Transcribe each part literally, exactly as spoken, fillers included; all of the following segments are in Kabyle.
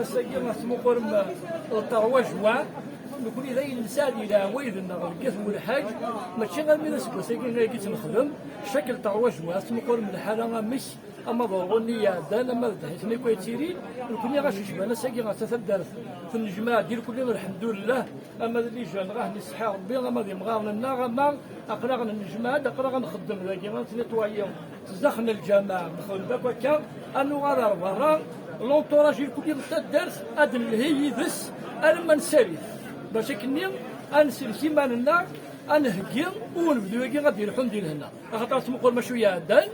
Ass-agi ad tmuqurem, eh, ṭerwa jwa, nekni d ayen nesɛa di leɛwayed-nneɣ deg At Welḥaǧ, mačči armi d aseggas-agi ay tt-nexdem, chaque ṭerwa jwa, ad tmuqurem lḥala amek, ama d urɣu-nni iɛeddan, ama d ddḥis-nni akk ay yettilin, nekni ɣas icban ass-agi ɣer taddart tennejmaɛ-d irkelli, lḥemdullah, ama d lijan ɣah nesseḥi Rebbi, ama d imɣaren-nneɣ, ama aql-aɣ nennejmaɛ-d, aql-aɣ nxeddem dagi, ad nettnitwayi zdaxel n lǧameɛ, nxeddem akk akka, ad nuɣal ar berra, l'entourage irkelli n taddart, ad nelhi yid-s, alamma nessali-t. Bac akkenni, ad nsellek iman-nneɣ, ad nheggi i unebdu-agi ad d-ilḥun di lehna. Axaṭer ad tmuqul macu iɛeddan,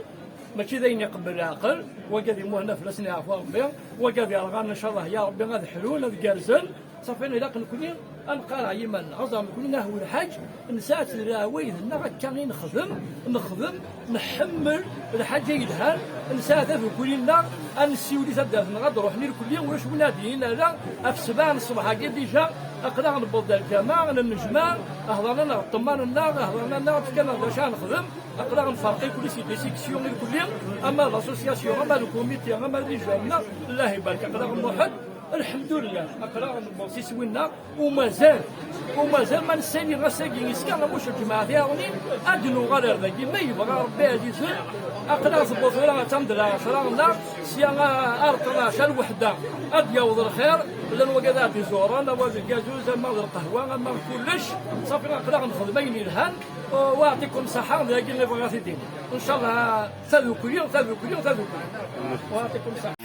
mačči d ayen iqebbel leɛqel, wagi ad imuhna fell-asen iɛfu Rebbi, wagi ad irɣan, ncallah, ya Rebbi, ad ḥlun, ad gerrzen, safi ilaq nekni ad nqareɛ yiman-nneɣ, aẓar nekni nahwi lḥaǧ, nesɛa-tt d leɛwayed-nneɣ akka i nexdem, nexdem, nḥemmel lḥaǧa yelhan, nesɛa tadukli-nneɣ, ad nessiwel i taddart-nneɣ, ad d-ruḥen irkelli, ulac win ad d-yinin ala, ɣef sebɛa n ṣṣbeḥ-agi déjà, aql-aɣ newweḍ-d ar lǧameɛ, nennejmaɛ, hḍren-aneɣ ṭṭemman-nneɣ, hḍren-aneɣ-d, fkan-aɣ-d acu ara nexdem, aql-aɣ nferq irkelli si des sections irkelli, ama d l'association, ama d lkumiti, ama d les jeunes, Allah ibarek, aql-aɣ nruḥ-d, lḥemdullah, aql-aɣ newweḍ s iswi-nneɣ, u mazal, u mazal ma nessali ass-agi iskar, amuc lǧemɛa tiɣuni, ad d-nuɣal ar dagi, ma yebɣa Rebbi ɛzizen, aql-aɣ tewweḍ tura attan d lɛecra neɣ sya ar ṭnac, ar lweḥda, ad d-yaweḍ lxir, llan wagad ad d-izuren, ama d lgazuz, ama d lqahwa, ama d kullec, safi aql-aɣ nexdem ayen yelhan, u aɛṭikum ṣṣaḥa, dagi i bɣiɣ ad t-id-iniɣ. Ncallah, tadukli, tadukli, tadukli. U aɛṭikum ṣṣaḥa.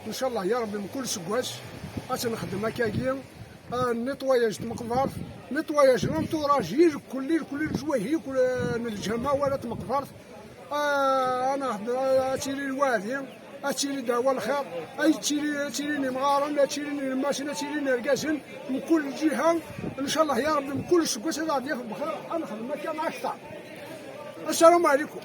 Ncallah ya Rebbi, mkul seggas ad tt-nxeddem akkagi. Ah, nettoyage n tmeqbert, nettoyage n l'entourage, irkelli, irkelli lejwahi, kul, ah, n lǧama wala tmeqbert. Ah, ad naxdem, ah, ad tili lwaɛdi, ad tili dɛwa lxir, ad tili, ad tilin imɣaren, ad tilin ilemmasen, ad tilin irgazen, mkul lǧiha. Ncallah ya Rebbi, mkul seggas ad aɣ-d-yaf bxir, ad nexdem akka akteṛ. Assalamu ɛlikum.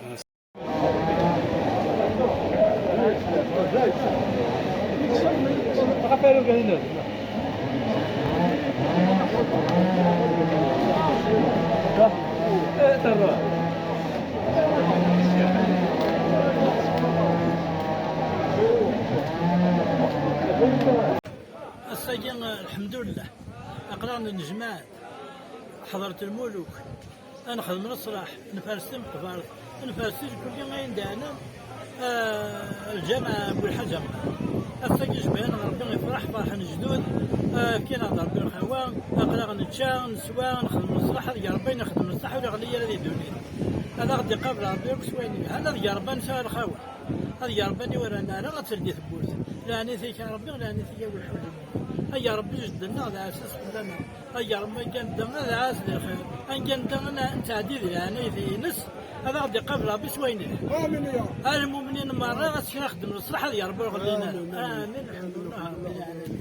Ass-agi, lḥemdullah, aql-aɣ nennejmaɛ-d, ḥeḍret lmuluk, ad nexdem leṣlaḥ, nferres timeqbert, nferres irkelli ayen d-ɛnan, ah, lǧameɛ n Welḥaǧ Amar. Ass-agi jebɛen Rebbi ifreḥ, ferḥen lejdud, ah, fkan-aɣ-d Rebbi lqahwa, aql-aɣ nečča, neswa, nexdem leṣlaḥ, ad ger Rebbi ayen nexdem leṣlaḥ ur iɣelli ara di ddunit. Ad aɣ-d-iqabel Rebbi akk s wayen yelhan, ad ger Rebbi ad nesɛu lxawa. Ad ger Rebbi ur nerra ara ad teldi tewwurt. Leɛnit-ik a Rebbi, leɛnit-ik a Welḥaǧ Amar. Ay Rebbi, jedden-nneɣ d aɛessas fell-aneɣ. Ay Rebbi, anga nedda ad ɛas di lxir, anga nedda ad n-, nettɛeddi di leɛnayt-ines, ad aɣ-d-iqabel Rebbi s wayen ilhan. Amin ya Rebbi. A lmumnin merra, ad s-kra xedmen leṣlaḥ, ad ger Rebbi ur ɣellin ara. Amin. Amin. Lḥemdulillah Rebbi lɛalamin.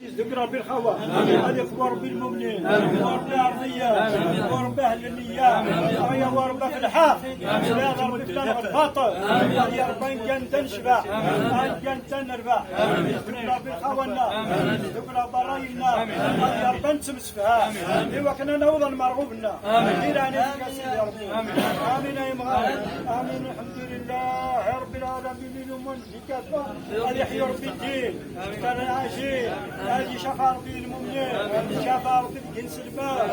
يزدك ربي الخوة، هذا يكبر ربي المؤمنين، وربي الأرضية، وربي أهل النية، يا وربي في الحق، يا ربي في الباطل، يا ربي إن كان تنشبع، إن كان تنربع، يزدك ربي الخوة لنا، يزدك ربي راينا، يا ربي نتمسفها، إيوا كنا نوضا مرغوبنا، إلى أن يجي سيدي ربي. آمين يا مغالي. آمين. الحمد لله رب العالمين. اليوم هذه يحيي ربي الدين، كان عايشين، هذه شفى ربي المؤمنين، شفى ربي الجنس الماء،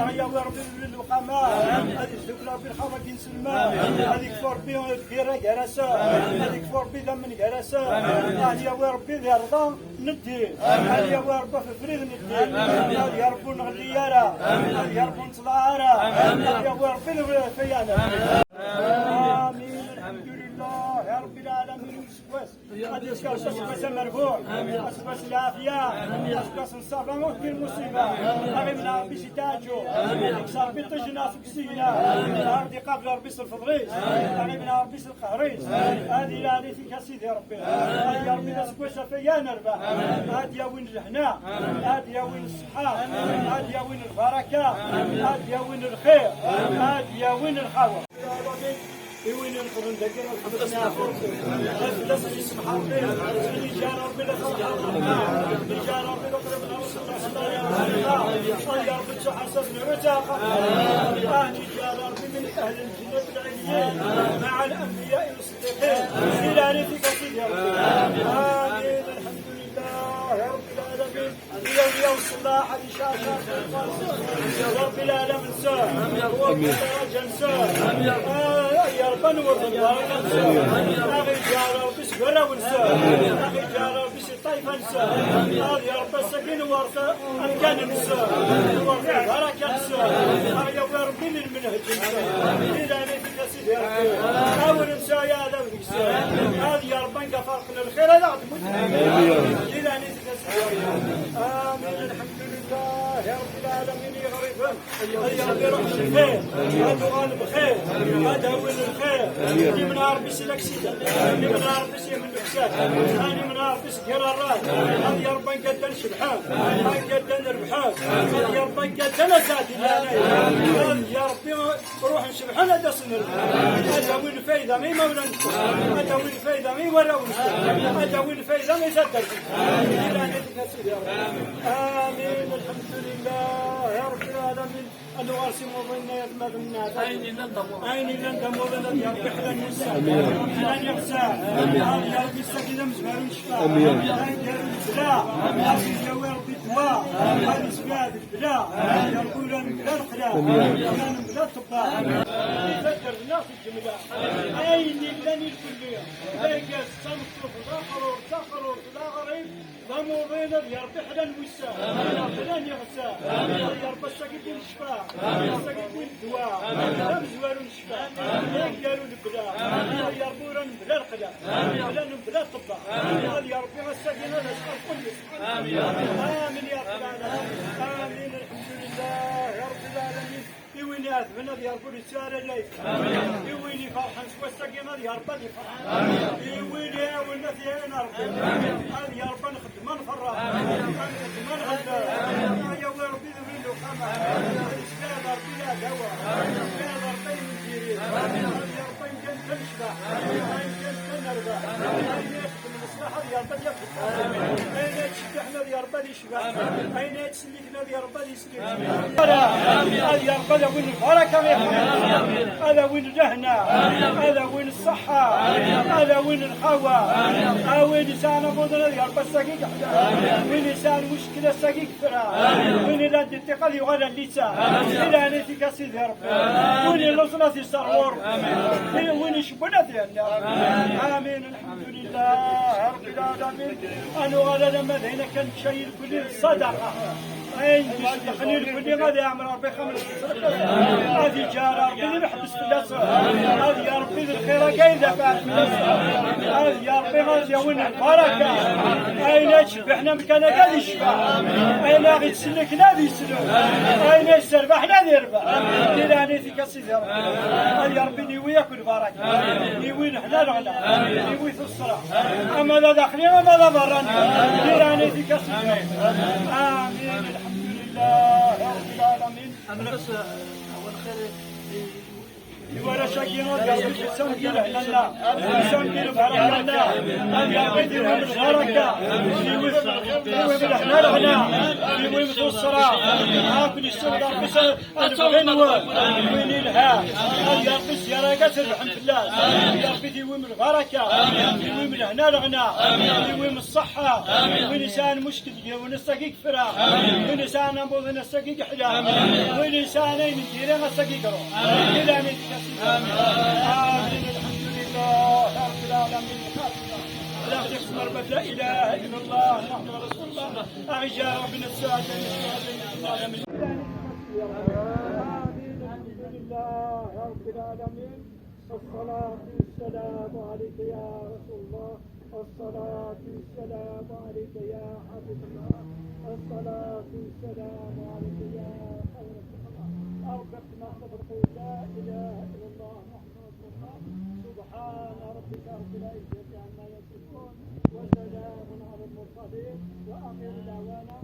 هيا ربي الوقامة، هذه يزدك ربي الخوة الجنس الماء، هذه يكفر ربي الكبيرة جرسة، هذه يكفر ربي ذم جرسة، هذه يا ربي ذي رضا ندي، هذه يا ربي في فريد ندي، هذه يا ربي نغلي يارا، هذه يا ربي نطلع يارا، هذه يا ربي نغلي فيانا. آمين. الحمد لله رب العالمين. Ad yeskerṣ aseggas amerbuḥ, aseggas n lɛafya, aseggas n ṣṣaba ur d-kkin lmuṣiba. Aɣ-imneɛ Ṛebbi si tɛaǧǧu, yekkes Ṛebbi ṭṭij-nneɣ seg usigna. Ad iqabel Ṛebbi s lfeḍl-is, aɣ-imneɛ Ṛebbi s lqehṛ-is. Ad ilaɛni-t-id a Sidi Ṛebbi. Ad yerbi aseggas ɣef waya nerbeḥ. Ad yawi lehna, ad yawi ṣṣeḥḥa, ad yawi lbaraka, ad yawi lxir, ad yawi lxawa. I win inefḍen dagi, ad fell-asen yesmeḥ Ṛebbi, ad iǧǧa Ṛebbi la tṣeḥḥa, ad iǧǧa Ṛebbi la qrib n Ṛebbi, ad iṛebbi ttuḥasab n rutaqa, ad iǧǧa Ṛebbi min ahli lǧennat lɛilyin, maɛa lanbiya'i wa ṣṣiddiqin. Di leɛnaya-k a Sidi Ṛebbi. Amin. Alḥemdulillahi Ṛebbil ɛalamin. Yawya uṣellaḥ ad icaɛcaɛ Ṛebbi lɛala-nsen, Ṛebbi daraǧa-nsen. Ah, ya Ṛebbi, anwer d lbaraka-nsen. Aɣ-iǧǧa Ṛebbi seg warraw-nsen, aɣ-iǧǧa Ṛebbi si ṭṭayfa-nsen. Ah, ya Ṛebbi, ass-agi nwert amkan-nsen, nwert lbaraka-nsen. Aɣ-yawi Ṛebbi lmenheǧ-nsen. Di leɛnaya-k a Sidi Ṛebbi. Awer nesɛu aɛdaw deg-sen. Ah, ya Ṛebbi, nga farqen lxir ad aɣ-d-muten. Di leɛnaya-k a Sidi Ṛebbi. Amin. Alḥemdulillahi Ṛebbil ɛalamin. Iɣriben, ay Ṛebbi, ruḥ s lxir, ad uɣal bxir, ad awin lxir. Imneɛ Ṛebbi si laksida, imneɛ Ṛebbi si imneksat, imneɛ Ṛebbi si yir ṛṛay. Ad ya Ṛebbi ngaddan cebḥen, ad ngaddan rebḥen, ad ya Ṛebbi ngaddan azad ilan. Ad ya Ṛebbi ruḥen cebḥen ad asen lxir. Ad awin lfayda i imawlan-nsen, ad awin lfayda i warraw-nsen, ad awin lfayda i taddart-nsen. Di leɛnaya-k a Sidi Ṛebbi. Amin. Alḥemdulillahi Ṛebbil ɛalamin. Ad nuɣal s imuḍinen ay atmaten-nneɣ. Ayen yellan d amuḍin. Ayen yellan d amuḍin ad yerbeḥ lan wussan. Amin. Lan iɣsan. Amin. Ad yerbi ssaki d amezwaru n ccfa. Amin. Ad yerbi lebla. Amin. Ad yawi Ṛebbi ddwa. Amin. Ad yesbeɛd lebla. Amin. Ad yerbi ula mebla leqla. Amin. Ula mebla ṭṭebba. Amin. Di taddart-nneɣ s lǧemla. Ayen yellan irkelli. D argaz, d tameṭṭut, d aqrur, d taqrurt, d aɣrib. D amuḍin ad yerbeḥ lan wussan, lan iɣsan, ad yerbeḥ ass-agi d ccfa, ass-agi d ddwa, d amezwaru n ccfa, d aneggaru n lebda, ad yerbeḥ ula mebla leqla, mebla mebla ṭṭebba, ad yerbeḥ ass-agi ad yesɛer kullu. Amin ya Rabbal ɛalamin. Amin. Alḥemdulillahi Ṛebbil ɛalamin. I win iɛetben ad yerbeḥ ur yettu ara lɛib. I win iferḥen s wass-agi ad yerbeḥ ad yefreḥ. I win iɛawen ad t-iɛin Ṛebbi. Ad yerbeḥ ad nxeddem ad nferreḥ. Ad nxeddem ad nɣelleq. Ad yawi Ṛebbi d win lewqama. Ad yesbeɛd Ṛebbi leɛdawa. Ad yesbeɛd Ṛebbi ayen n diri. Ad yerbeḥ ayen kan d anecbaḥ. Ayen kan d anerbaḥ. Ayen iḥebbem leṣlaḥ ad yerbeḥ ad yaf. Ayen ay yettcebbiḥen ad yerbeḥ ad yecbeḥ. Ayen ay yettselliken ad yerbeḥ ad yesellek. Ad yerbeḥ ad awin lbaraka, ad awin lehna, ad awin ṣṣeḥḥa, ad awin lxawa. A win yesɛan amuḍin ad yerbeḥ ass-agi yeḥla. Win yesɛan muckil ass-agi yefra. Win yellan di ṭṭiq ad yuɣal ar littseɛ. Di leɛnaya-k a Sidi Ṛebbi. Win yelluẓen ad yesserɣur. Win yecewwen ad yenna. Amin. Alḥemdulillahi Ṛebbil ɛalamin. Ad nuɣal alamma d ayen akka nečča irkelli d ṣṣadaqa. Ayen d-icedqen irkelli ad iɛmer Ṛebbi ixxamen-nsen. Ad iǧǧar Ṛebbi d imeḥbes fell-asen. Ad ya Ṛebbi d lxir-agi ay d afɛal fell-asen. Ad ya Ṛebbi ad yawin lbaraka. Ayen ay yettcebbiḥen amkan-agi ad yecbeḥ. Ayen ay ɣ-yettsellken ad yeslek. Ayen ay yesserbaḥen ad yerbeḥ. Di leɛnaya-k a Sidi Ṛebbi. Ad ya Ṛebbi niwi akk lbaraka. Niwi lehna leɣna. Niwi tuṣṣra. Ama d adaxli, ama d aberrani. Di leɛnaya-k a Sidi Ṛebbi. Amin. Alḥemdulillahi Ṛebbil ɛalamin. Amen. Bas, eh, awal xir, eh, i warrac-agi, ad yerbi ssam di lehna-nneɣ, ssam di lbaraka-nneɣ, ad yerbi tiwim lbaraka, tiwim, tiwim lehna leɣna, tiwim tuṣṣra, ad ken-yessiweḍ Ṛebbi s Ad tebɣin wa, win ilha, ad yerbi zzyara-agi ad trebḥem fell-as. Ad yerbi tiwim lbaraka, tiwim lehna leɣna, tiwim ṣṣeḥḥa. Win yesɛan muckil deg-wen ass-agi yefra. Win yesɛan amuḍin ass-agi yeḥla. Win yesɛan ayen n diri ass-agi yeṛuḥ. Di leɛnaya-k a Sidi. Amin. Alḥemdulillahi Ṛebbil ɛalamin. Ala xdif merbat la ilaha illa Allah Muḥemmed Rasulullah. Aɣ-iǧǧa Ṛebbi nesɛa. آمين. الحمد لله رب العالمين. الصلاة والسلام عليك يا رسول الله. الصلاة والسلام عليك يا حبيب الله. الصلاة والسلام عليك يا خير خلق الله. أربك ما تفرقوا. لا إله إلا الله محمد رسول الله. سبحان ربك رب العزة عما يصفون، وسلام على المرسلين، وآخر دعوانا